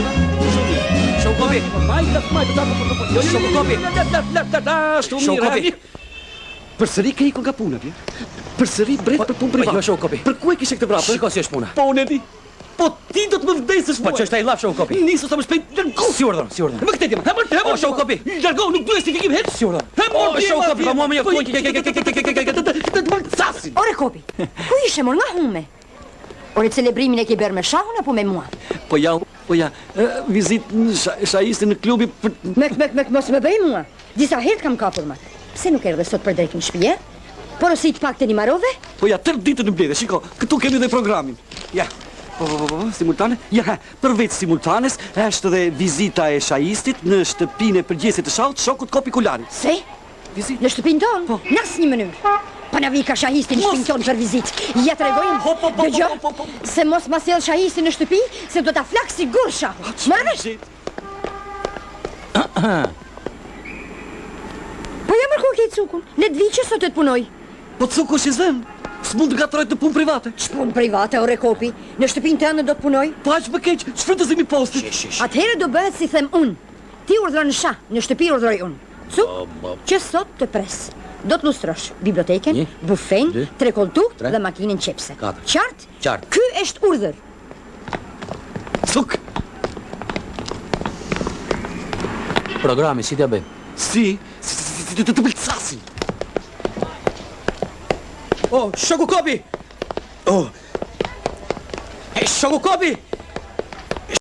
Shoku Kopi. Majta, majta, ta, po, po, po. Jo, jo, Shoku Kopi. Lart, lart, lart, lart, ashtu Shoku mirë. Kopi. Përsëri ke ikur nga puna, bje? Përsëri bret për punë Po, private. jo, shoku Kopi. Për ku e kishe këtë vrapë? Shiko si është puna. Po unë e di. Po ti do të më vdesësh Po mua. ç'është ai llaf shoku Kopi? Nisu sa më shpejt, largo. Si urdhon, si urdhon. Më këtë djema, hë mor, hë mor. O, shoku Kopi. Largo, nuk duhet si kekim hiç. Si urdhon. Hë mor, O, shoku Kopi, po mua më njoftuan që ke ke ke ke ke ke ke ke të më casin. Ore Kopi, ku ishe mor nga hume? Ore celebrimin e ke bërë me shahun apo me mua? Po ja, po ja, vizitë në shahistin në klubi për Mek, mek, mek, mos më bëj mua. Disa herë të kam kapur mat. Pse nuk erdhe sot për drekë në shtëpi, e? Porositë të paktën i marove? Po ja, tërë ditën në mbledhje, shiko, këtu kemi dhe programin. Ja, po, po, po, po, po, simultane. Ja, përveç simultanes, është dhe vizita e shahistit në shtëpinë e përgjegjësit të shahut, shokut Kopi Kularit. Se? Vizitë? Në shtëpinë tonë? Po. Në asnjë mënyrë. Po na vika shahisti në shtëpinë tonë për vizitë. Ja tregojmë. Po, po, po, Dëgjo, po, po, po. se mos ma sjell shahistin në shtëpi, se do ta flak si gur shahu. Merr vesh? Po ja mërku ke cukun, le të vijë që sot të të punoj. Po cuku është i zënë, s'mund të ngatërrohet në punë private. Ç'punë private, ore kopi, në shtëpinë tënde do të punoj. Po aq më keq, shfrytëzim i postit. Atëherë do bëhet si them unë. Ti urdhëron në shah, në shtëpi urdhëroj unë. Cuk, që sot të pres. Do të lustrosh bibliotekën, bufenë, tre kolltuk dhe makinën qepse. Qartë? Qartë. Ky është urdhër. Cuk. Programi si t'ia bëjmë? Si? Si si si të të pëlcasin. O, shoku Kopi! O. E shoku Kopi!